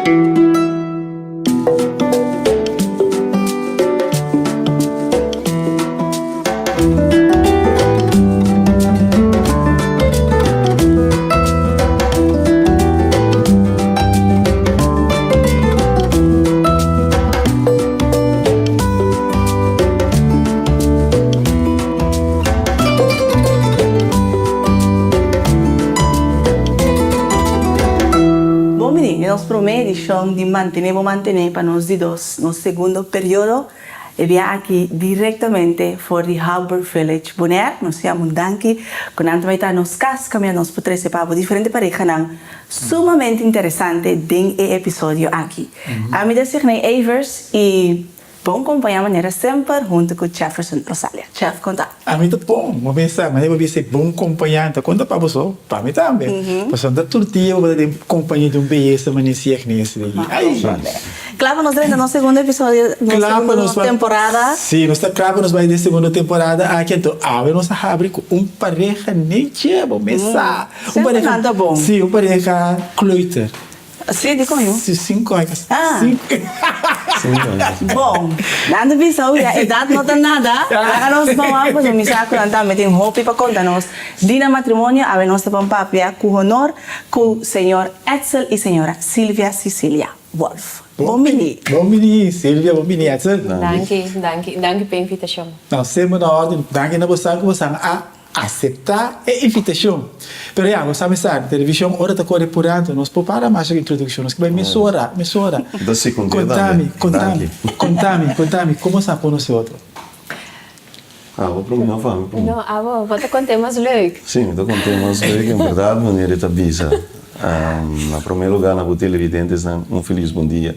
Bon bini den nos prome edishon di Mantene Bo Mantene pa nos di dos, nos segundo periodo. E bia aki directamente for di Harbor Village, Bonaire. Nos yama un danki cu nan ta bay ta nos cas caminda nos por trece pa bo diferente parehanan sumamente interesante den e episodio aki. Ami ta Signey Evers y bon compaña manera semper hunto cu Jefferson Rosalia. Jeff, con ta? Ami ta bon. Bo pensa manera bo bisa bon compaña ta conta pa bo so, pa mi tambe. Pasobra no ta tur dia bo ta den compañia di un beyesa manera Signey esaki. Ay! Kla pa nos drenta nos segundo episodio, nos Kla pa segundo nos ba temporada. Sí, nos ta kla pa nos bai den segundo temporada aki, anto awe nos a habri ku un pareha nechi, bo mes sa. Un Semper pareha, nan ta bon. sí, un pareha kleuter. Sí, dikon yu? Sí, sinku aña. Ah. Sinku. Sinku aña. Bon, nan ta bisa hu ya edat no ta nada, laga nos bawa pasobra mi sa ku nan tambe tin hopi pa konta nos di nan matrimonio. Awe nos ta ban papia ku honor ku señor Edsel i señora Silvia Cicilia. Wolf. Bon bini. Bon bini Silvia, bon bini Edsel. Danki, danki, danki p'e invitashon. Nou, semper na orden. Danki na bosan ku bosan a aseptá e invitashon. Pero ya, bo sa mi sa, televishon ora ta kore purando, nos por para masha ku introdukshon, nos ke bai mesora, mesora. Ta si konté tambe. Kontami, kontami, kontami, kontami, komo sa konosé otro? Abo promé of ami promé? No, abo. Bo ta kont'é mas leuk. Sí, mi ta kont'é mas leuk. En bèrdat, manera e ta bisa. Na promé lugá na bo televidentesnan un felis bon dia.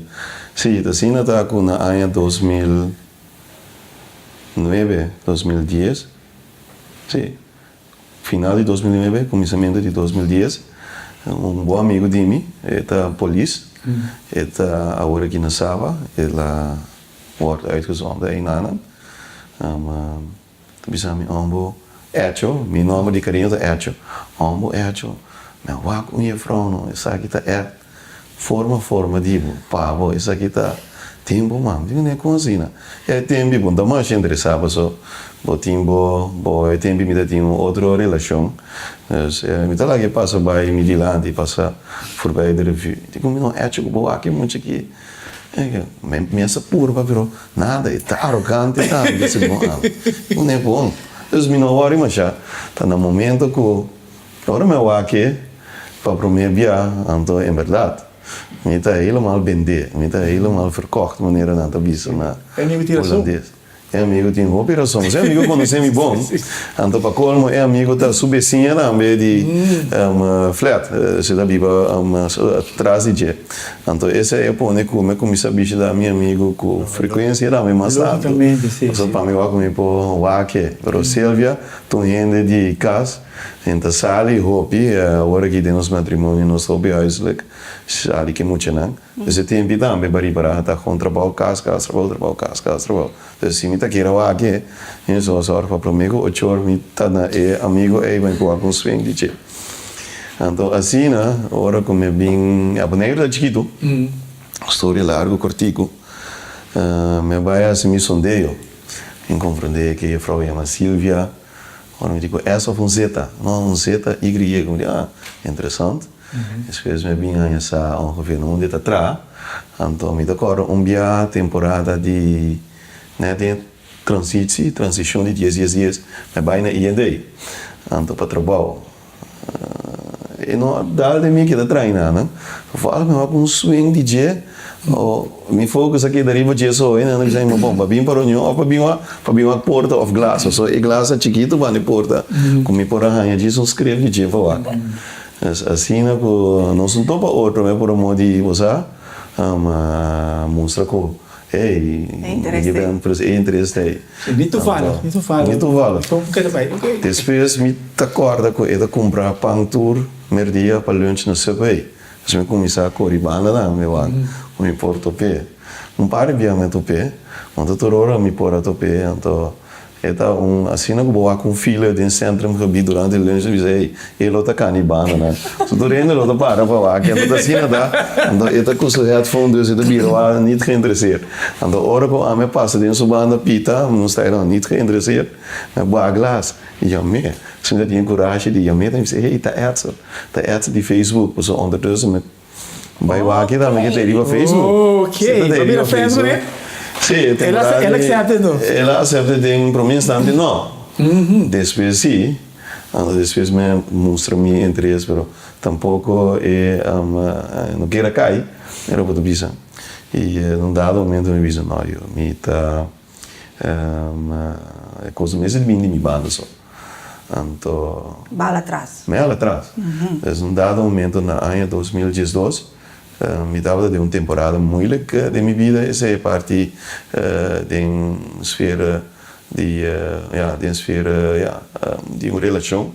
Sí, ta asina ta ku na aña 2009, 2010, sí, final di 2009, kuminsamentu di 2010, un bon amigu di mi, e ta polis, e ta awor aki na Saba, el a wòrdu uitgezonden einanan. Ta bisa mi ombo Echo, mi nomber di cariño ta Echo, ombo Echo, mi a wak un jefrouw no, esaki ta e forma forma di bo, pa bo, esaki ta tin bo man, mi di ne con asina? E tempi bo no ta masha interesa paso bo tin bo, bo e tempi mi ta tin un otro relacion, dus mi ta laga e pasa bay mi dilanti, pasa voorbij de revue, mi di con mi no Echo cu bo wak e mucha aki. Mi a sa purba pero nada, e ta arogante tambe segun ami. Un e bon. Dus mi no wòri masha. Ta na momento ku ora mi a wak e pa promé bia, anto en bèrdat mi ta helemaal bendé, mi ta helemaal verkocht manera nan ta bisa na Holandes. E amigo tin hopi rason. E amigo conoce mi bon. Anto pa colmo e amigo ta su beciña tambe di flat. Se ta biba tras di dje. Anto esey a pone cu mi a cuminsa bishita mi amigo cu frecuencia tambe mas tanto. Pasobra pa mi wak mi por wak-e. Pero Silvia ta un hende di cas. Hende ta sali hopi. Awor aki den nos matrimonio nos ta hopi huiselijk. Sali cu e muchanan. Ese tempi tambe pa ripará ta kon trabou kas kas trabou trabou kas kas trabou. Entonces si mi ta kere wak e, mi so a sòrg pa promé ku ocho or mi ta na e amigo ei pa mi por wak un swing di dje. Anto asina ora ku mi a bin a Boneiru ta chikitu, storia largu kòrtiku, mi a bai hasi mi sondeo. Mi konfrondé ke jefrou yama Silvia, ora mi di ku S òf un Z? No, un Z, Y. Mi di, ah, interesant. Despues mi a bin haña sa ongeveer na unda e ta traha. Anto mi ta kòrda un bia temporada di nèt den e transitsie, transishon di dies dies dies, mi a bai na IND. Anto pa trabou. E no a dal den mi keda traina nan. Toevallig mi wak un swing di dje, mi focus a keda riba dje so, nan a bisa mi, bon, pa bin pa reunion òf pa bin wak, pa bin wak porta òf glas. Pasobra e glas a chikitu banda e porta ku mi por a haña djis un script di dje pa wak. Es asina ku nos no topa otro me por amor di bo sa mustra ku hey mi ben pero e interes ta ei. Ni toevallig, ni toevallig. Ni toevallig. Despues mi ta kòrda ku e ta kumpra pan tur merdia pa lunch na Subway. Pues mi kuminsá kori banda nan mi wak ku mi por top'é. Un par di bia mi a top'é, anto tur ora mi por a top'é anto. E ta un asina ku bo wak un fila den centrumgebied durante lunch ta bisa ey e lo ta kani banda nan. So tur hende lo ta para pa wak anto ta asina ta. Anto e ta ku su headphone dus e ta bira wak niet geïnteresseerd. Anto ora ku ami a pasa den su banda pita nos ta no niet geïnteresseerd. Mi a baha glas i yam'é. So mi ta tin e kurashi di yam'é ta mi bisa hey ta Edsel. Ta Edsel di Facebook pasobra ondertussen mi Bai wak tambe ke ta riba Facebook. Ok, bo mira Facebook eh? Sí, e temporada El a acepta enton? El a acepta den prome instante no. Despues sí, anto despues mi a mustra mi interes pero tampoco e no kier a kai, era bo ta bisa. Y en un dado momento mi a bisa no yo mi ta. E kos mester bin di mi banda so. Anto. Bala atras. Mi hala atras. Pues un dado momento na aña 2012 mi tabata den un temporada moeilijk den mi bida, esei e parti den sfera di, ya, den sfera, ya, di un relashon.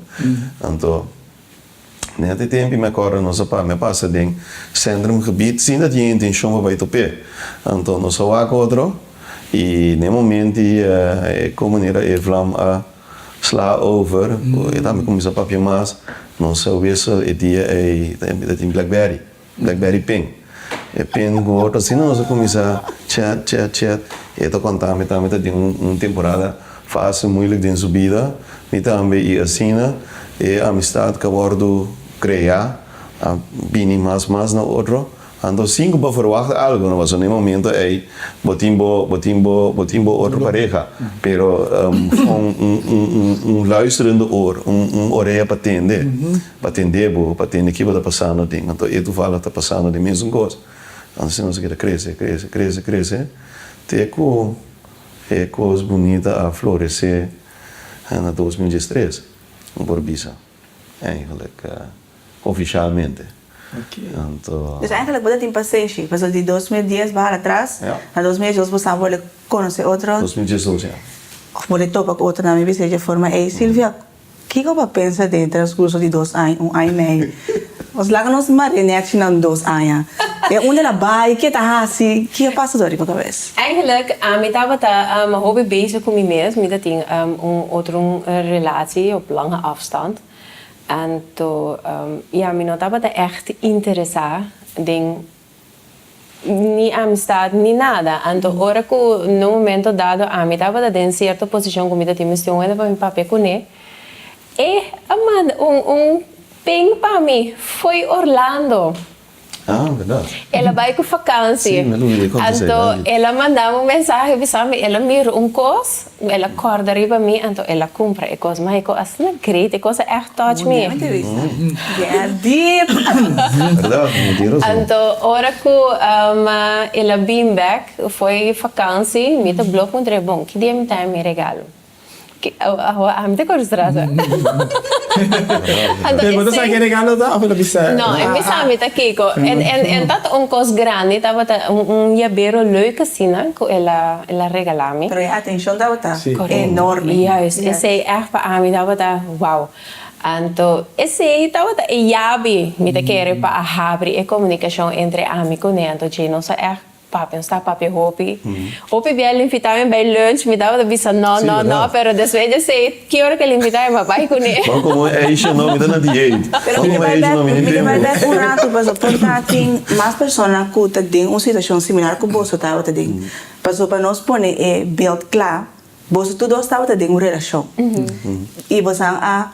Anto. Net e tempu mi a kòrda nos a pa mi a pasa den Centrumgebied sin ta tin intenshon pa bai top'é. Anto nos a wak otro i den e momento e kon manera e vlam a sla over ku e tambe kuminsá papia mas. Nos a wissel e dia ei ta tin blackberry. Blackberry pin. E pin ku otro asina nos a kuminsá chat chat chat. E ta konta mi tambe ta den un temporada fásil muilik den su bida. Mi tambe i asina e amistat ku a wòrdu kreá a bini mas mas na otro. Anto sin ku bo ferwagt algu no pasobra na e momento ei bo tin bo bo tin bo bo tin bo otro pareha. Pero un un un luisterende oor un un orea pa tende. Pa tende bo, pa tende ki bo ta pasando den. Anto e toevallig ta pasando den mesun kos. Anto si nos a keda krese, krese, krese, krese, te ku e kos bunita a floresé na 2013, bo por bisa, eigenlijk ofishalmente. Anto. Dus eigenlijk bo ta tin pasenshi, pasobra di 2010 baha atras, na 2012 bo sa bo konosé otro. 2012, ya. Of bo topa ku otro na mi bisa dje forma ei. Silvia, Kiko bo a pensa den transcurso di dos aña, un aña y mei? Nos laga nos marinechi nan dos aña. E unda el a bai? Ke ta hasi? Ki a pasa dor di bo kabes? Eigenlijk ami tabata hopi bezig ku mi mes. Mi ta tin un otro relatie op lange afstand. Anto ya mi no tabata echt interesa den Ni amistad ni nada. Anto ora cu na un momento dado ami tabata den cierto posicion cu mi ta tin mester un hende pa mi papia cune, e a manda un un ping pa mi fo'i Orlando. Ah, berdad. El a bai cu vakantie. Sí, mi a lubida conta esei, Anto danki. el a manda mi un mensahe bisa mi el a mira un cos, el a corda riba mi, anto el a cumpra e cos. Ma e cos asina great, e cos a echt touch me. Yeah, deep. Berdad, bo tin razon. Anto ora cu el a bin bek fo'i vakantie, mi ta blok puntra e, bon, ki dia mi ta haña mi regalo? Ami ta kore strasa. Anto Pero bo ta sa esei ki regalo ta of el a bisa? No, e bisa mi ta kiko. En en en tabata un kos grandi, tabata un un yabero leuk asina ku el a el a regala mi. Pero e atenshon tabata Sí. enorme. Juist, esei ègt pa ami tabata wow. Anto esei tabata e yabi mi ta kere pa a habri e komunikashon entre ami kuné. Anto dje nos a ègt Papia, nos ta papia hopi. Hopi bia el invita mi bai lunch, mi tabata bisa no, no, no, pero despues di esei, ki ora ku el invita mi, mi a bai kuné. Ban komo e Aisha no, mi ta na dieet. Pero mi ke bai bek, mi ke bai bek un ratu pasobra por ta tin mas persona ku ta den un situashon similar ku boso tabata den. Pasobra pa nos pone e beeld kla, boso tur dos tabata den un relashon i boso a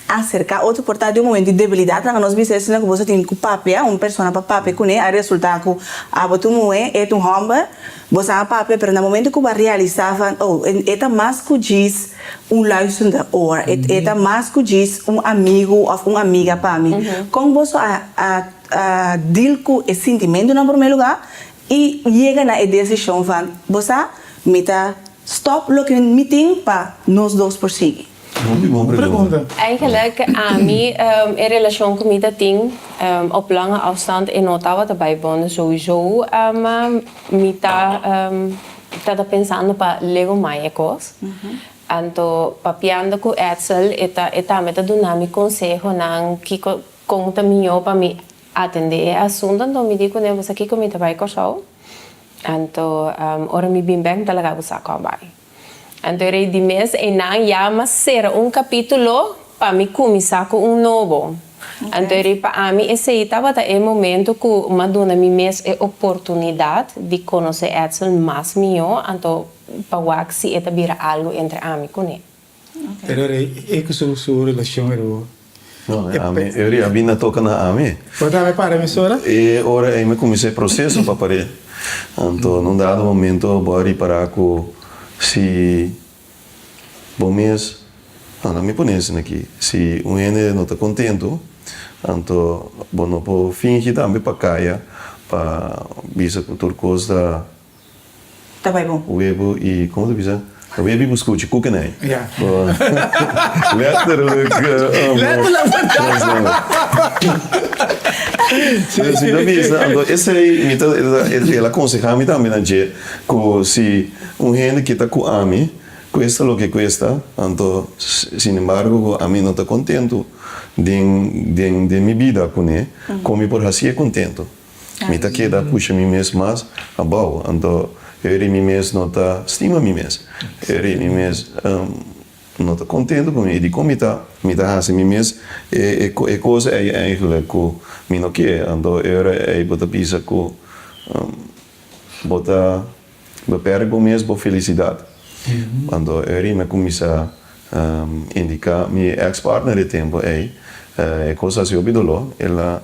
Aserká otro por ta di un momento di debilidat laga nos bisa esina ku bo sa tin ku papia, un persona pa papia kuné a resultá ku abo ta un muhé, e ta un hòmber, bo sa a papia pero na momento ku bo a realisá van oh e ta mas ku djis un luisterende oor, e ta mas ku djis un amigu òf un amiga pa mi. Kon boso a a deal ku e sintimentunan na promé lugá i yega na e desishon van bo sa mi ta stòp loke mi tin pa nos dos por sigui? Hopi bon pregunta. Eigenlijk ami e relashon ku mi ta tin op lange afstand e no tabata bai bon dus souiso mi ta ta pensando pa lego mai e kos. Anto papiando ku Edsel e ta e tambe ta duna mi konsehonan kiko kon ta mihó pa mi atende e asunto anto mi di kuné bo sa kiko mi ta bai Kòrsou anto ora mi bin bèk mi ta laga bo sa kò bai. Anto e rei di mes einan ya m'a sera un kapítulo pa mi kuminsá ku un nobo. Anto e rei pa ami esei tabata e momento ku m'a duna mi mes e oportunidat di konosé Edsel mas mihó anto pa wak si e ta bira algu entre ami kuné. Pero rei e ku su su relashon ero. No, ami e ri a bin na toka na ami. Bo tambe para mesora? E ora ei mi kuminsá e proseso pa par'é. Anto na un dado momento bo a ripará ku si bo mes, no, mi pone esei aki, si un hende no ta kontentu, anto bo no por fingi tambe pa kaya pa bisa ku tur kos ta. Ta bai bon. Webu i, komo ta bisa? Webu i buskuchi, koekenij. Ja. Letterlijk. Letterlijk. Dus mi ta bisa, anto esei mi ta, el a konsehá mi tambe na dje, ku si un hende ke ta ku ami, kuesta loke kuesta, anto sin embargo ku ami no ta kontentu den den mi bida kuné, kon mi por hasié kontentu? Mi ta keda pusha mi mes mas abou, anto eri mi mes no ta stima mi mes, eri mi mes no ta contento cu mi, y dicon mi ta mi ta haci mi mes e e cos ey eigenlijk cu mi no kier, anto e ora ey bo ta bisa cu bo ta beperk bo mes bo felicidad, anto eri mi a cuminsa indica mi ex partner e tempo ey, e cos a haci hopi dolor, el a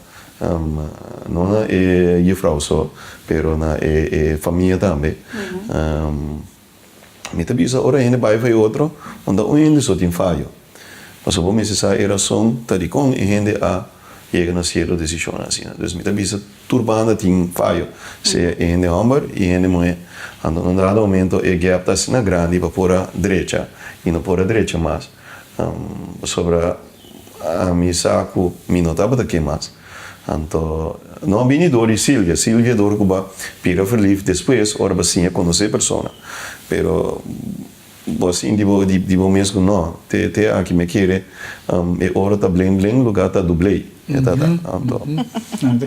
no na e juffrouw so, pero na e famia tambe. Mi ta bisa ora hende bai for e otro, unda un hende so tin fayo. Pasobra bo mester sa e rason ta dikon e hende a yega na sierto desishonnan asina. Dus mi ta bisa tur banda tin fayo, sea e hende hòmber i e hende muhé. Anto na un dado momento e gap ta asina grandi pa por a drecha i no por a drecha mas. Pasobra ami sa ku mi no tabata ke mas. Anto no a bini dor di Silvia. Silvia dor ku ba bira verliefd despues ora ba siña konosé e persona. Pero bo a sinti bo di bo mes ku no, te te aki mi a kere e oro ta blen blen luga ta dublei. E ta ta. Anto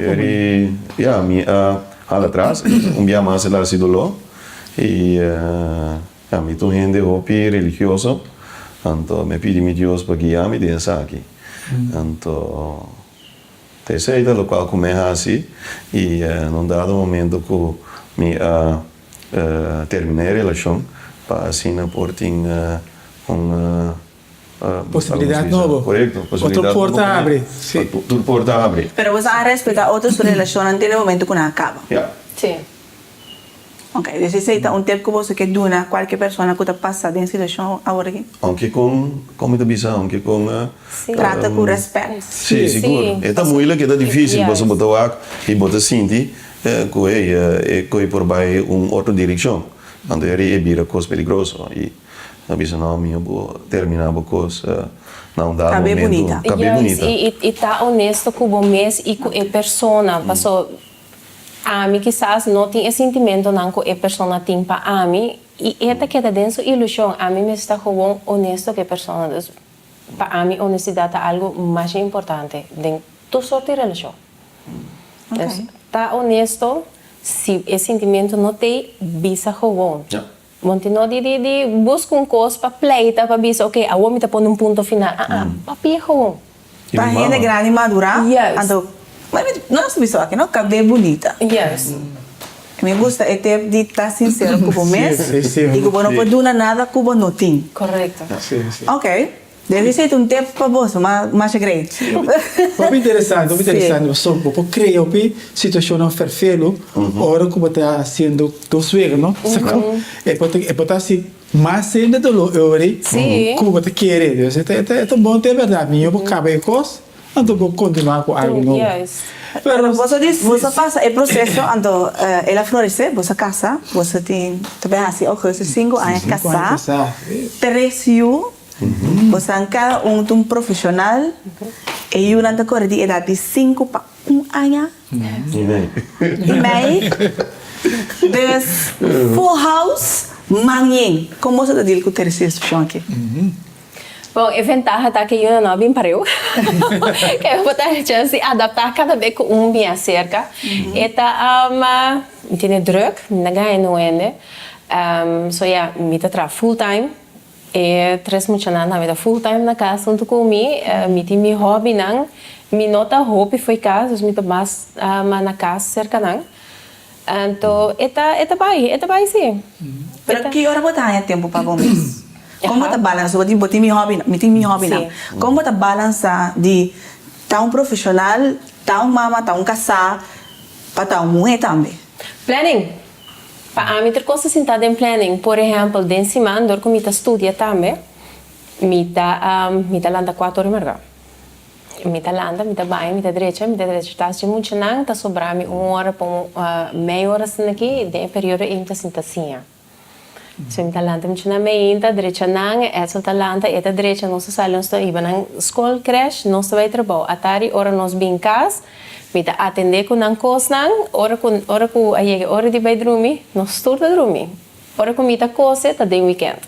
eri ya mi a hala atras. Un bia mas el a hasi doló i. Ami ta un hende hopi religioso, anto mi a pidi mi Dios pa guia mi den esaki. Anto ta esei ta lokual ku mi a hasi i na un dado momento ku mi a terminá e relashon pa asina por tin un Posibilidat nobo. Korekto, posibilidat Otro porta habri, si. Tur porta habri. Pero boso a respetá otro su relashonnan te na e momento ku nan a kaba? Ya. Si. Ok, dus esei ta un tip ku boso ke duna kualke persona ku ta pasa den situashon awor aki? Aunke kon, kon mi ta bisa, aunke kon. Trata ku rèspèt. Si, sigur. E ta moeilijk, e ta difísil, pasobra bo ta wak i bo ta sinti ku hey, e koi por bai un otro direkshon. Anto e bira kos peligroso i A bisa no mi bo termina bo kos na un dado Kab'é momento. bunita. Kab'é bunita. Juist, i ta honesto ku bo mes i ku e persona. Paso ami kisas no tin e sintimentonan ku e persona tin pa ami i e ta keda den su ilushon. Ami mester ta gewoon honesto ku e persona. Dus pa ami honestidad ta algu masha importante den tur sort di relashon. Dus ta honesto, si e sintimento no t'ei, bisa gewoon. Monti no di di di busca un cos pa pleita pa bisa ok awor mi ta pone un punto final ah ah papia gewoon. I Pa mi hende mama. grandi madura Juist. anto nos bisa aki no kab'é bunita. Juist. Mi gusta e tip di ta sincero cu bo mes Sí, sí, y cu bo no por Sí. duna nada cu bo no tin. Correcto. Sí, sí. Ok debe ser un tip pa boso ma masha great. Hopi interesante, hopi Sí. interesante. Pasobra bo por crea hopi situacionnan ferfelu ora cu bo ta haciendo dos wega, no? Sa cu e por ta, e por ta haci mas hende dolor e ora ei Sí. cu bo ta kere. Dus e ta, e ta, e ta un bon tip berdad. Miho bo caba e cos, anto bo continua cu algo nobo. Juist. Pero boso di, boso a pasa e proceso, anto el a florece, boso a casa, boso tin, ta bay haci augustus cinco aña Cinco aña casa, casá. tres yu. Bosan kada un ta un profeshonal. E yunan ta kore di edat di sinku pa un aña i mei. Dus full house, man yen. Kon boso ta deal ku tur e situashon aki? Bon, e ventaha ta ku e yunan no a bin pareu. Ke bo ta e chèns di adaptá kada bes ku un bin aserka. E ta, mi tene drùk, mi ta gaña nuende. So ya, mi ta traha full time. E tres muchanan tambe ta full time na kas huntu ku mi. Mi tin mi hobbynan. Mi no ta hopi fo'i kas, dus mi ta mas na kas serka nan. Anto e ta e ta bai, e ta bai si. Pero ki ora bo ta haña tempu pa bo mes? Kon bo ta balansa? Bo tin bo tin mi hobbynan, mi tin mi hobbynan. Kon bo ta balansa di ta un profeshonal, ta un mama, ta un kasá, pa ta un muhé tambe? Planning. Pa ami tur kos ta sintá den planning. Por ehèmpel, den siman dor ku mi ta studia tambe, mi ta mi ta lanta kuater ora margá. Mi ta lanta, mi ta baña, mi ta drecha, mi ta drecha tas dje muchanan, ta sobra mi un ora pa un mei ora asina aki, den e periodo ei mi ta sinta siña. So mi ta lanta muchanan meinta, drecha nan, Edsel ta lanta, e ta drecha, nos ta sali, nos ta hiba nan skol, crèche, nos ta bai trabou. Atari ora nos bin kas, mi ta atendé ku nan kosnan, ora ku ora ku a yega e ora di bai drumi, nos tur ta drumi. Ora ku mi ta kose ta den wikènt.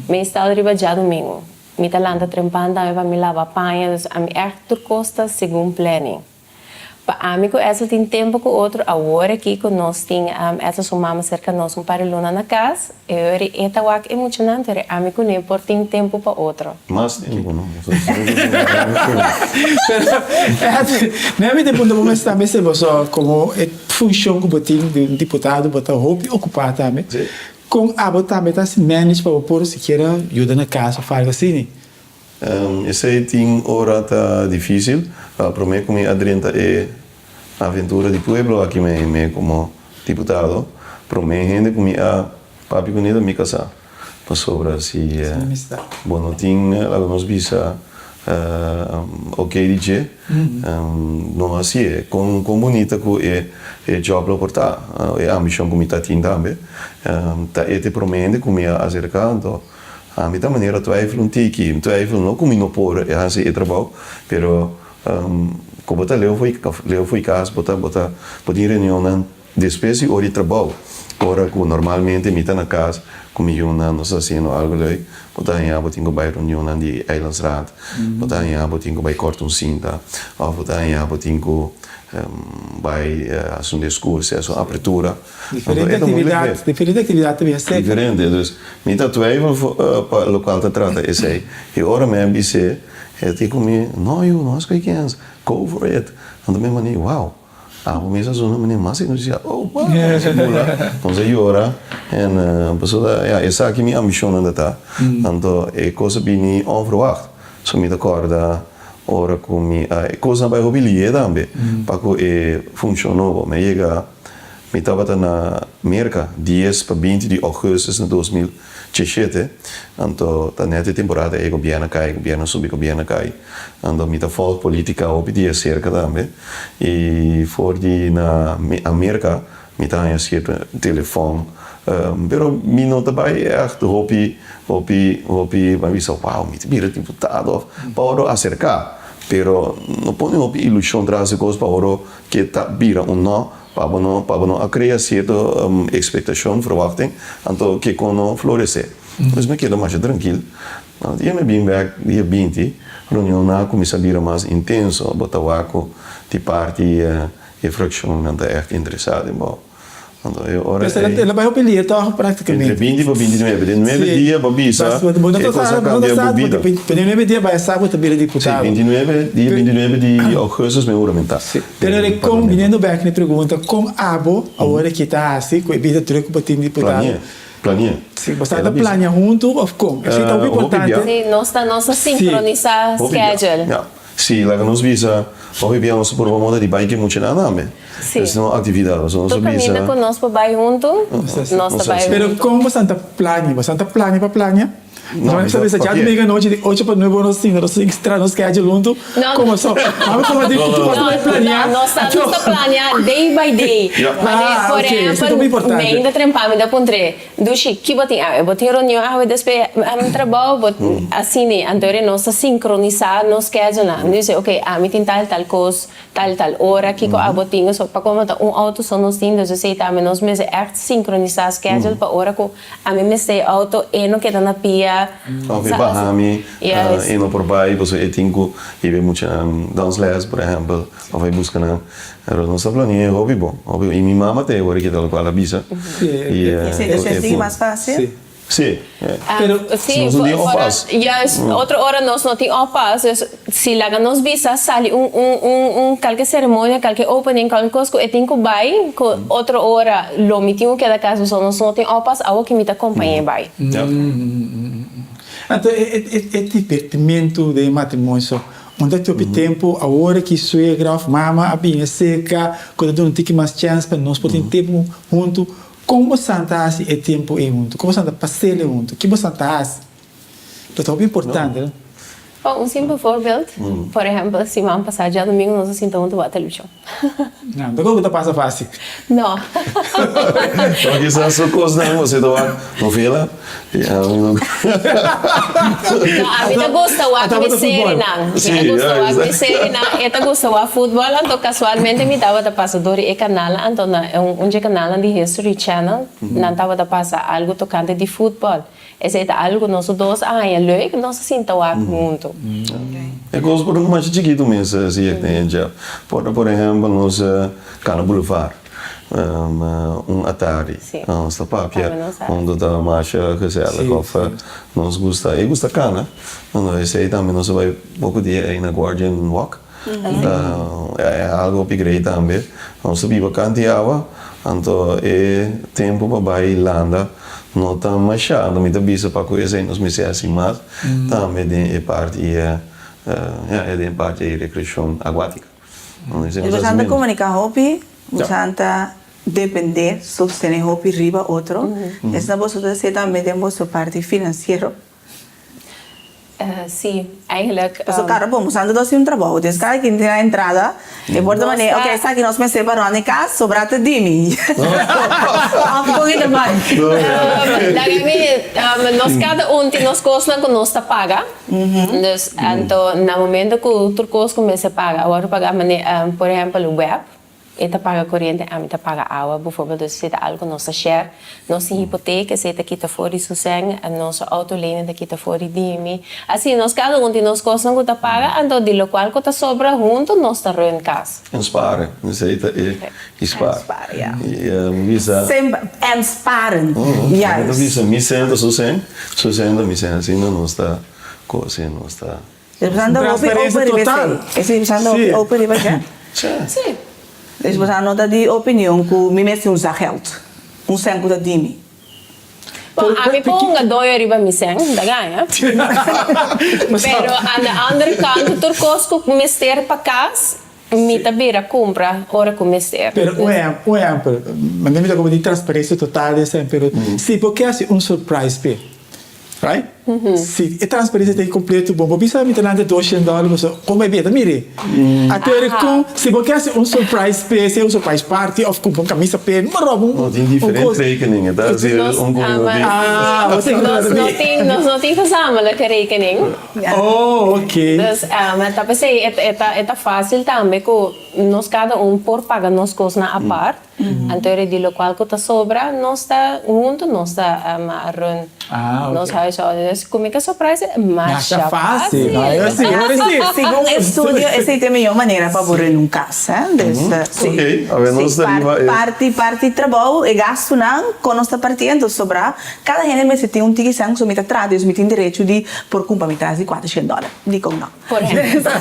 Meestal riba djadumingu. Mi ta lanta trempan tambe pa mi laba paña, dus ami ègt tur kos ta segun planning. Pa ami ku Edsel tin tempu ku otro, awor aki ku nos tin Edsel su mama serka nos un par di luna na kas, e ora e ta wak e muchanan, pero ami ku ne por tin tempu pa otro. Mas tempu no. Pero Edsel, mi a mete punta bo mes tambe si bo so komo e funshon ku bo tin di un diputado bo ta hopi okupá tambe. Kon abo tambe ta hasi manage pa bo por sikiera yuda na kas of algo asini? Esei tin ora ta dificil. Prome cu mi a drenta e aventura di pueblo aki mei mei como diputado, prome hende cu mi a papia cune ta mi casa. Pasobra si bo no tin laga nos bisa ok di dje, no hasié. Kon bunita ku e job lo por ta, e ambishon ku mi ta tin tambe, ta e te promé hende ku mi a aserká. Anto ami ta manera twijfel un tiki, twijfel no ku mi no por hasi e trabou, pero ku bo ta leu fo'i kas, bo ta bo ta bo tin reunionnan. Despues di ora di trabou, ora ku normalmente mi ta na kas ku mi yunan, nos ta hasiendo algu leuk, bo ta haña bo tin ku bai reunionnan di Eilandsraad, bo ta haña bo tin ku bai kòrta un sinta, òf bo ta haña bo tin ku bai hasi un diskurso, hasi un apertura. Diferente aktividat, diferente aktividat ta bin hasi. Diferente, dus mi ta twijfel pa lokual ta trata esei. I ora mi a bis'é, e ta di ku mi, No yu, no hasi kens, go for it. Anto mi a manda, wow. Abo mes a zona manera mas entusiasta. Oh, wow! Nos a bula, nos a yora. En pasobra, ya, esaki mi ambishonnan ta ta. Anto e kos a bini onverwacht. So mi ta kòrda ora ku mi a, e kosnan a bai hopi lihe tambe pa ku e funshon nobo. Mi a yega, mi tabata na Merka dies pa binti di ougùstus na 2017. Anto ta nèt e temporada ei gobièrnu a kai, gobièrnu a subi, gobièrnu a kai. Anto mi ta volg politica hopi di acerca tambe y for di na America mi ta haña cierto telefon pero mi no ta bay echt hopi hopi hopi mi a bisa wow mi ta bira diputado of pa oro acerca pero no pone hopi ilusion tras e cos pa oro ke ta bira un no pa bo no pa bo no a crea cierto expectacion verwachting anto ke con no florece pues mi a keda masha trankil. Dia mi bin bek dia 20, reunionnan a kuminsá bira mas intenso. Bo ta wak ku di parti e frakshonnan ta ègt interesá den bo. Anto e ora ei. El a bai hopi lia tòg práktikamente. Entre 20 pa 29, den nuebe dia bo bisa e kos a kambia bo bida. Den nuebe dia bai a sa ku ta bira diputado. Sí, 29, dia 29 di ougùstus mi a huramentá. Pero kon, biniendo bek na e pregunta, kon abo awor aki ta hasi ku e bida drùk ku bo tin diputado? Plania. Sí, bo sa ta plania huntu of kon? Esei ta hopi importante. Sí, nos ta nos ta sinkronisá schedule. Ja. Sí, laga nos bisa, hopi bia nos ta purba moda di bai ke muchanan tambe. Sí. Es un aktividat, pasobra nos ta Tur bisa. kaminda ku nos por bai huntu, nos ta bai huntu. Pero kon boso ta plania? Boso ta plania pa plania? No, mi ta bisa djadumingu anochi di ocho pa nuebe nos sinta nos tra nos schedule huntu. Como so? Abo como di ku bo ta plania. No, nos ta nos ta plania day by day. Ah, Por ok, esei ta ehempel, muy importante. mi ainda trempa mi ta puntr'é, Dushi, ki bo tin awe? Bo tin reunion awe despues trabou? Bo asina, anto nos ta sinkronisá nos schedulenan. Mi dice, ok, ami tin tal tal kos. Tal tal ora kiko abo tin so pa como ta un auto so nos tin dus esey tambe nos mester echt sincronisa schedule pa ora cu ami mester e auto e no keda na pia Of e baha mi e no por bay pasobra e tin cu hiba e muchanan dansles por ehempel of e busca nan pero nos ta planea hopi bon hopi bon y mi mama ta e ora ki tal cual a bisa Y esey ta mas facil? Sí. Pero Sí, nos no tin oppas. Juist, otro ora nos no tin oppas. Dus si laga nos bisa sali un un un un kalke ceremonia, kalke opening, kalke kos ku e tin ku bai, ku otro ora lo mi tin ku keda kas pasobra nos no tin oppas, awo ki mi ta kompañ'é bai. Ja. Anto e e e divertimentu den e matrimonio so unda hopi tempu awor ki suegra of mama a bini aserka ku ta duna un tiki mas chèns pa nos por tin tempu huntu. Kon bosan ta hasi e tempu ei huntu? Kon bosan ta pas'el huntu? Ki bosan ta hasi? Lo ta hopi importante, no? Bon, un simpel voorbeeld, por ehempel, siman pasá djadumingu nos a sinta huntu wak televishon. No, ta koku ta pasa fásil. No. No, kisas su kosnan bo ta wak novela i ami no. No, ami ta gusta wak mi serienan. Mi ta gusta wak mi serienan, e ta gusta wak futbòl, anto kasualmente mi tabata pasa dor di e kanalnan, anto na un dje kanalnan di History Channel nan tabata pasa algu tokante di futbòl. Esei ta algu ku nos dos a haña leuk, nos a sinta wak huntu. E kos por un masha chikitu mes si ek den e dja. Por ta por ehèmpel nos kana Boulevard un atardi nos ta papia huntu ta masha gezellig of nos gusta e gusta kana esei tambe nos a bai poko dia ei na Guardian Walk. Ta algo hopi grei tambe. Nos ta biba kanti awa, anto e tempu pa bai landa no ta masha. Anto mi ta bisa pa ku esei nos mester hasi mas tambe den e parti ya den e parti di rekreashon akuátiko. Boso ta komuniká hopi, boso ta dependé, sostené hopi riba otro. Esnan boso ta hasi tambe den boso parti finansiero. Sí, eigenlijk. Pasobra karo bon, boso anto dos tin un trabou, dus kada kin tin nan entrada, e por ta manera, ok, esaki nos mester pa rònt e kas, sobrá ta di mi. Òf kon e ta bai? Laga mi, nos kada un tin nos kosnan ku nos ta paga, dus anto na momento ku tur kos ku mester paga a wòrdu pagá, manera por ehèmpel web, E ta paga koriente, ami ta paga awa. Bijvoorbeeld, dus esei ta algu ku nos ta share. Nos tin hipotek, esei ta kita for di su sèn, nos autolening ta kita for di di mi. Asina, nos kada un tin nos kosnan ku ta paga, anto di lokual ku ta sobra huntu nos ta run kas. En sparen, esei ta e i spar. En spar, ja. I mi bisa. Semper, en sparen, juist. Mi ta bisa mi sèn ta su sèn, su sèn ta mi sèn. Asina nos ta kos, nos ta. Esposando hopi Transparencia open riba total. esei. Esposando hopi Sí. open riba esei. Sí. Esposando no ta di opinion ku mi mester usa geld. Un sèn ku ta di mi. Bon, ami por hunga doño riba mi sèn, ta gaña. Pero aan de andere kant, tur kos ku mester pa kas, mi ta bira kumpra ora ku mester. Pero un ehèmpel, un ehèmpel, manera mi ta komo di transparencia total di esei, pero si bo ke hasi un surprise p'e, Right? Si e transparencia ta incompleto, bo bo bisa mi ta lanta 200 dólar, bo so, como e beta, mire. A tere con, si bo ke haci un surprise p'e, sea un surprise party of cumpra un camisa p'e, no roba un, No, tin un diferente cos. rekening, e ta haci un cu no tin. Ah, bo tin Nos no tin, nos no tin gezamenlijke rekening. Oh, ok. Dus, ta p'esei e ta, e ta fácil tambe cu nos cada un por paga nos cosnan apart. Anto eri di lokual ku ta sobra nos ta huntu nos ta run nos huishouden. Dus ku mi ka surprise masha fácil. Segun estudio esei ta e mihó manera pa bo run un kas. Dus si parti parti trabou e gastunan kon nos ta parti anto sobra kada hende mester tin un tiki sèn so mi ta traha dus mi tin derecho di por kumpra mi tas di kuatershen dòler dikon no. Por ehempel.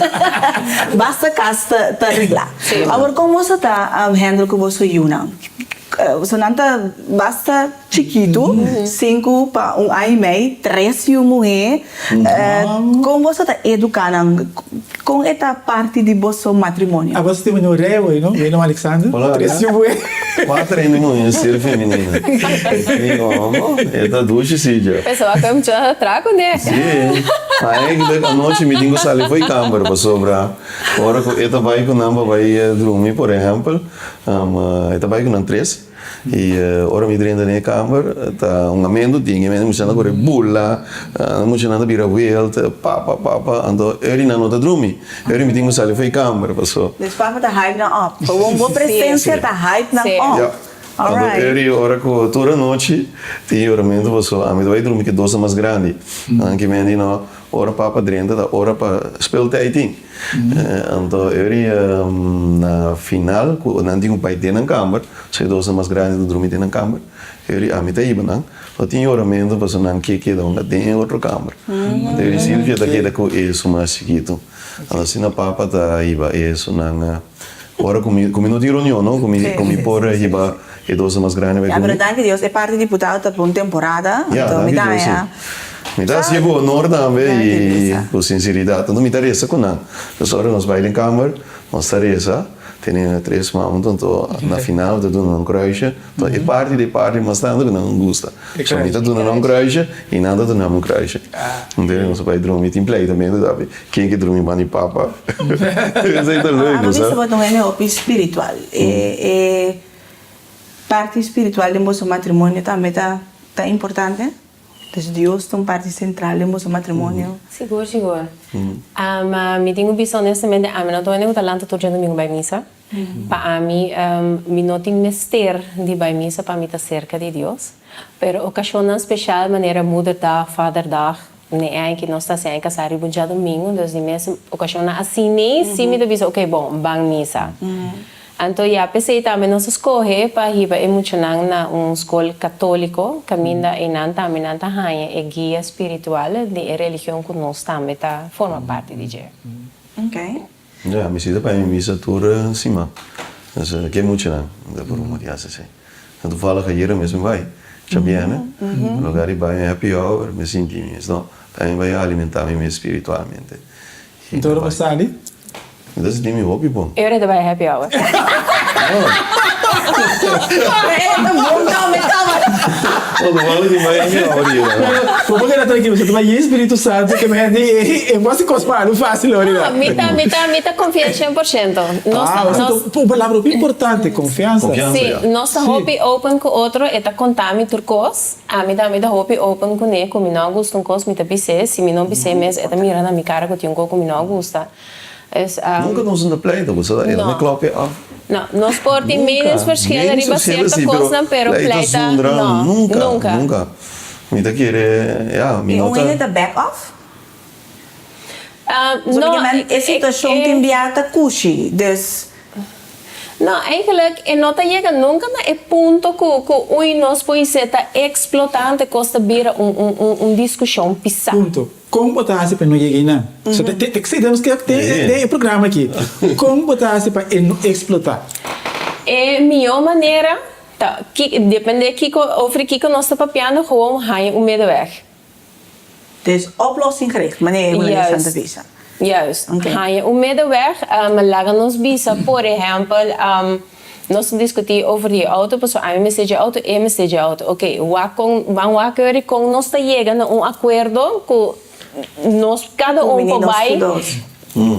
Basta cas ta regla. Awor con boso ta handle cu boso yunan? Boso nan ta basta chikitu, sinku pa un aña y mei, tres yu muhe. Con boso ta educa nan? Con e ta parti di boso matrimonio? Abo tin un rei hoy no, Willem Alexander? Tres yu muhe. Cuater hende muhe ser femenino. Mi omo, e ta dushi si dja. Pensaba cu e muchacha ta traha cu ne. Si. Eigenlijk anochi mi tin cu sali fo'i camber pasobra ora cu e ta bai cu nan pa bai drumi por ehempel, e ta bai cu nan tres y ora mi drenta den e camber ta un amendo tin e muchanan ta core bula, e muchanan ta bira wild, papa papa, anto eri nan no ta drumi, eri mi tin cu sali fo'i camber paso. Dus papa ta hype nan op. Gewoon bo presencia ta hype nan op. Anto eri ora cu tur anochi tin yoramentu paso ami ta bai drumi cu e dos ta mas grandi, nan ki mendi no. Ora papa drenta ta ora pa speeltijd tin. Anto eri na final ku nan tin ku bai den nan kamber, so e dosnan mas grandi ta drumi den nan kamber, eri ami ta hiba nan, no tin yoramentu pasobra nan ke keda unda den e otro kamber. Anto eri Silvia ta keda ku esun mas chikitu. Anto asina papa ta hiba esunnan ora ku mi ku mi no tin reunion no, ku mi ku mi por hiba e dosnan mas grandi bai Ya, ku pero mi. danki Dios e parti diputado ta pa un temporada, Ya, anto mi danki ta Dios si. haña. Mi ta hasié ku honor tambe i ku sinseridat. Anto mi ta resa ku nan. Dus ora nos bai den kamber, nos ta resa, tene tres man huntu, anto na final mi ta duna nan un kruisje. Anto e parti di e parti mas tantu ku nan gusta. So mi ta duna nan un kruisje i nan ta duna mi un kruisje. Anto nos a bai drumi, tin pleitamentu tambe, ken ke drumi banda di papa. Esei ta leuk, bo sa. Abo bisa bo ta un hende hopi spiritual. E parti spiritual den boso matrimonio tambe ta importante? Dus Dios ta un parti sentral den boso matrimonio. Sigur, sigur. Mi tin ku bisa honestamente, ami no ta wende ku ta lanta tur djadumingu bai misa. Pa ami, mi no tin mester di bai misa pa mi ta serka di Dios. Pero okashonnan speshal manera Moederdag, Vaderdag, ne e aña ki nos ta hasi aña kasá riba un djadumingu, dus di mes okashonnan asina sí mi ta bisa, ok, bon, ban misa. Anto ya p'esei tambe nos a skohe pa hiba e muchanan na un skol katóliko kaminda einan tambe nan ta haña e guia spiritual di e religion ku nos tambe ta forma parti di dje. Ya, mi si ta bai mi misa tur siman. Dus ke muchanan ta por un di hasi esei. Toevallig ayera mes mi bai djabièrnè, lugar di bai un happy hour mi sinti mi mes no, tambe mi bai alimentá mi mes spiritualmente. Anto ora bo sali? Mi ta sinti mi hopi bon. E ora ta bai happy hour. Bo por keda trankil, bo ta bai yen Spiritu Santu ke mi hende e bo hasi kos malu fasil ora. No, mi ta, mi ta, mi ta konfia 100%. Nos ta, nos. Un palabra hopi importante, konfiansa. Si, nos ta hopi open ku otro, e ta konta mi tur kos. Ami tambe ta hopi open kuné, ku mi no a gusta un kos mi ta bis'é, si mi no bis'é mes e ta mira na mi kara ku tin un kos ku mi no a gusta. Dus, Nunka nos no ta pleita, bo sa, e no klòp e òf. No, nos por tin meningsverschillen riba sierto kosnan, pero pleita no, nunka, nunka. Mi ta kere, ya, mi I no un ta. hende ta back off? No, E situashon tin bia ta kushi, dus. No, eigenlijk e no ta yega nunka na e punto ku ku ui nos poise ta eksplotá ante kos ta bira un un un un diskushon pisá. Punto. Kon bo ta hasi pa e no yega einan? So te te te tenemos ke den e programa aki. Kon bo ta hasi pa e no eksplotá? E mihó manera ta ki depende kiko over kiko nos ta papiando gewoon haña un middenweg. Dus oplossing-gericht, manera e hulandesan ta bisa. Juist. Haña un middenweg, laga nos bisa, por ehèmpel, nos ta diskutí over di e outo, pasobra ami mester dje outo, e mester dje outo. Oké, wak kon, ban wak eur kon nos ta yega na un akuerdo ku nos kada un por bai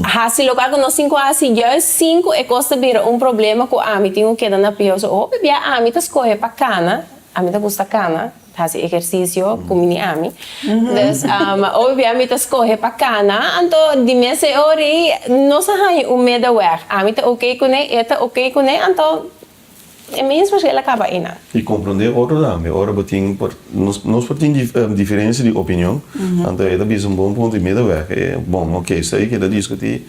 hasi lokual ku nos tin ku hasi. Juist sin ku e kos ta bira un problema ku ami tin ku keda na pia. So hopi bia ami ta skohe pa kana, ami ta gusta kana. Hasi ehersisio ku mi ni ami. Dus hopi bia mi ta skohe pa kana, anto di mes e ora ei nos a haña un middenweg. Ami ta oké kuné, e ta oké kuné, anto e mes verschil a kaba einan. I komprondé otro tambe. Ora bo tin por nos nos por tin diferensia di opinion, anto e ta bisa un bon punto di middenweg. E bon oké esei keda diskutí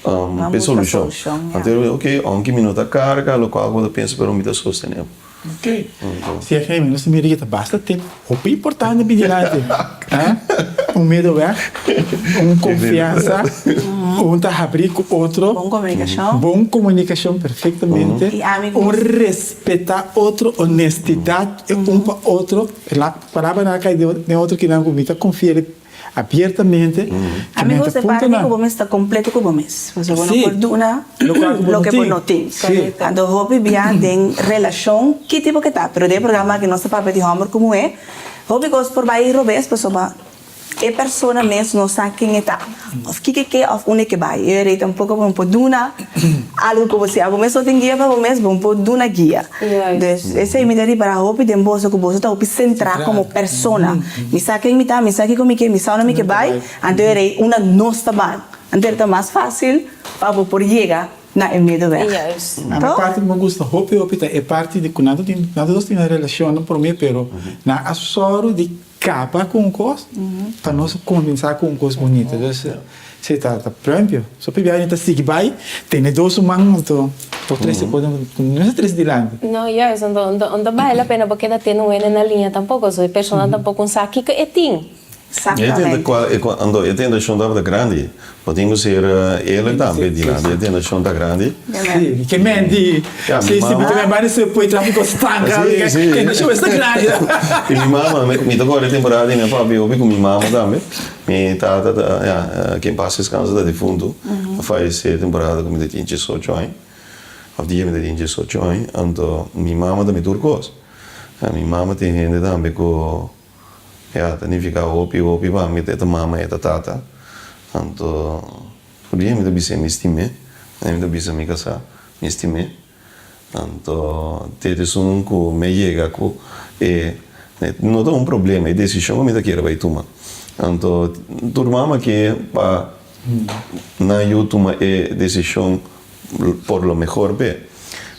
p'e solushon. Anto e oké, ounke mi no ta karga lokual ku bo ta pensa pero mi ta sostené bo. Ok. Si Jaime, nos ta mira ki ta basta tip hopi importante bin dilanti. Un middelweg, un confiansa, un ta habri cu otro. Bon comunicacion. Bon comunicacion, perfectamente. Un respeta otro, honestidad un pa otro. Palabranan a cay den otro kinan cu mi ta confia. Abiertamente, A mi gusta e parti ku bo mes ta kompleto ku bo mes. Pasobra bo no por duna loke bo no tin. Anto hopi bia den relashon ki tipo ke ta, pero den e programa aki nos ta papia di hòmber ku muhé, hopi kos por bai robes pasobra e persona mes no sa ken e ta òf kiko e ke òf unda e ke bai. E rei tampoko bo no por duna algu ku bo si abo mes no tin guia pa bo mes, bo no por duna guia. Dus esei mi ta ripará hopi den boso ku boso ta hopi sentrá komo persona. Mi sa ken mi ta, mi sa kiko mi ke, mi sa unda mi ke bai, anto e rei unda nos ta ban. Anto e ta mas fásil pa bo por yega na e middenweg. A mi parti ku mi gusta hopi hopi ta e parti di ku nan ta tin, nan ta dos tin nan relashonnan promé pero nan a sòru di. kaba ku un kos pa nos kuminsá ku un kos bunita. Dus si ta ta pruempio. So p'e biaha ta sigui bai tene dos man anto por trese kos ku no ta trese dilanti. No, juist, anto no ta bale la pena pa keda tene un hende na liña tampoko, so e persona tampoko un sa kiko e tin. Exactamente. Anto e tentashon tabata grandi. Bo tin ku ser eerlijk tambe dilanti e tentashon ta grandi. Si, ke men di si si bo ta bai banda se poi trafiko stanka tentashon esta grandi. I mi mama, mi ta kore temporada di mi papi hopi ku mi mama tambe. Mi tata ta ya ke en pas deskansa ta difuntu. A fayesé temporada ku mi ta tin diesocho aña òf dia mi ta tin diesocho aña. Anto mi mama ta mi tur kos. Mi mama tin hende tambe ku. Ya, ta nifiká hopi, hopi pa mi, e ta mama, e ta tata. Anto, tur dia mi ta bis'é mi stim'é, mi ta bisa mi kasá, mi stim'é. Anto, te esun ku mi a yega ku e no ta un problema, e desishon ku mi ta kere bai tuma. Anto, tur mama ke pa nan yu tuma e desishon por lo mehor p'e.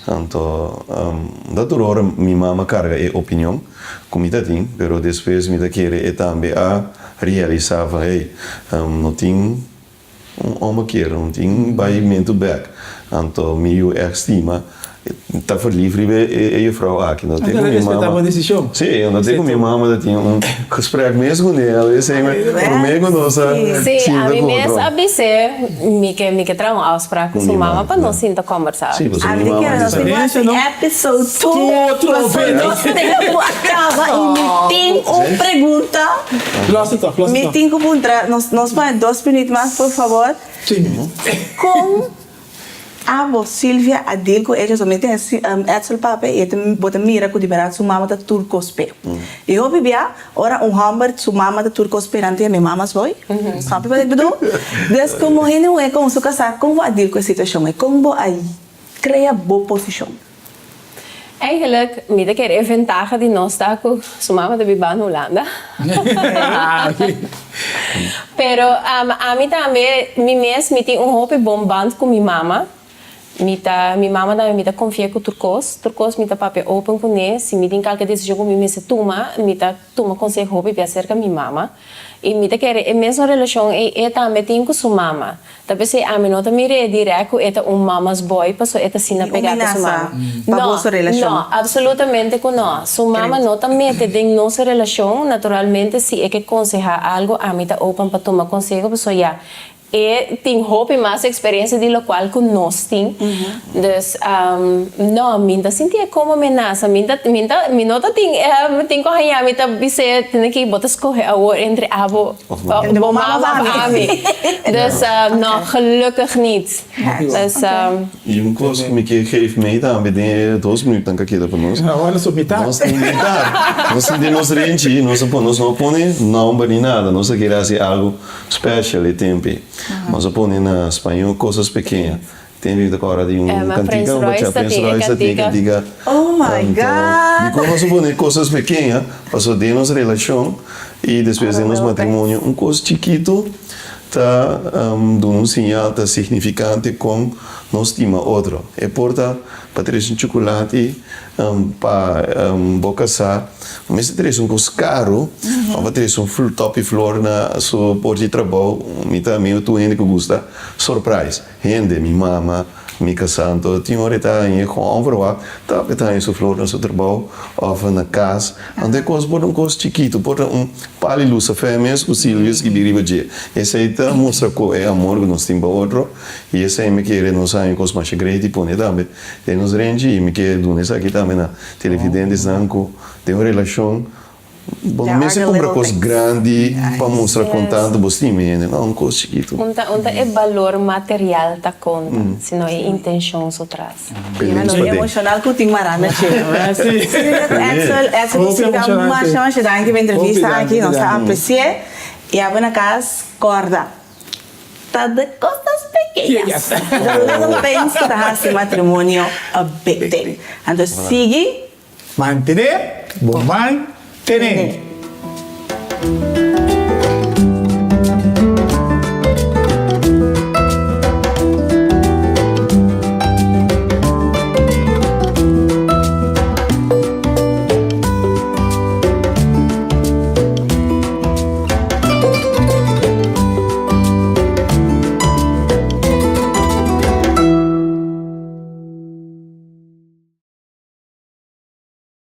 Anto ta tur ora mi mama carga e opinion cu mi ta tin, pero despues mi ta kere e tambe a realisa van hey, no tin un ommekeer, no tin baimentu bek. Anto mi yu echt stima ta verlief riba e juffrouw aki. No te cu mi mama. Si, no te cu mi mama ta tin un gesprek mes cu ne, a wes prome cu nos a Si, sinta ami cu mes otro. a bis'é mi ke mi ke traha un afspraak ku su mama pa nos sinta kòmbersá. Si, pasobra Ami mi ta mama kere nos bisa. tin ku hasi episode two pasobra nos tempu a kaba i mi tin un pregunta. Los e tòg, los e Mi tòg. tin ku puntra, nos nos pone dos minuut mas por fabor. Sí. Kon Abo Silvia a deal cu echo so mi tin Edsel papia y e ta bo ta mira cu di berdad su mama ta tur cos p'e. Y hopi bia ora un homber su mama ta tur cos p'e nan ta yama e mama's boy. Snap wat ik bedoel? Dus como hende muhe con su casa con bo a deal cu e situacion ey? Con bo a crea bo posicion? Eigenlijk mi ta kere e ventaha di nos ta cu su mama ta biba na Hulanda. Pero ami tambe mi mes mi tin un hopi bon band cu mi mama. Mi ta mi mama tambe mi ta confia cu tur cos. Tur cos mi ta papia open cune. Si mi tin calke decision cu mi mester tuma mi ta tuma conseho hopi bia cerca mi mama. Y mi ta kere e mesun relacion ey e tambe tin cu su mama. Ta p'esei ami no ta mir'é dirèk ku e ta un mama's boy paso e ta asina Ni un pegá ku su menasa mama. pa No, boso relashon. no, absolutamente ku no. Su mama no ta mete den nos relashon. Naturalmente si e ke konsehá algu ami ta open pa tuma konseho paso ya e tin hopi mas eksperensia di lokual ku nos tin. Dus, no, mi ta sinti e komo menasa. Mi ta, mi ta, mi no ta tin, tin ku haña mi ta bis'é, tene ki bo ta skohe awor entre abo. Of mama. Bo mama of ami. Dus no, gelukkig niet. Dus. I un kos ku mi ke geef mee tambe den e dos minuutnan ku a keda pa nos. Awor nos mitad. Nos tin mitad. Nos tin den nos renchi, nos a pone, nos no a pone nomber ni nada. Nos a kere hasi algu special e tempe. Nos a pone na spañol cosas pequeñas. Tempe mi ta kòrda di un kantika, un bacha Prince Royce ta tin e kantika. Oh my God! Dikon nos a pone cosas pequeñas? Pasobra den nos relashon i despues den nos matrimonio un kos chikitu ta duna un siñal ta signifikante kon nos stima otro. E por ta pa trese un chukulati pa bo kasá, bo mester trese un kos karu òf pa trese un tòpi flor na su por di trabou. Mi ta amigu tur hende ku gusta surprise. Hende, mi mama, mi kasá, anto tin ora e ta haña kon onverwacht ta e ta haña su flor na su trabou òf na kas. Anto e kos por ta un kos chikitu, por ta un pal di lusafè mes ku Silvia skibi riba dje. Esei ta mustra ku e amor ku nos tin pa otro i esei mi kere nos haña kos masha great i pone tambe den nos renchi i mi ke duna esaki tambe na televidentesnan ku den un relashon Bo no mester kumpra kos grandi pa mustra kon tantu bo stima hende, no, un kos chikitu. Un ta un ta e balor material ta konta, sino e intenshon su tras. E balor emoshonal ku tin mará na dje. Edsel, Edsel nos ta masha masha danki pa e entrevista aki, nos ta apresi'é. I abo na kas kòrda, ta de kosas pekeñas, the little things ku ta hasi matrimonio a big thing. Anto sigui. Mantené bo man tené.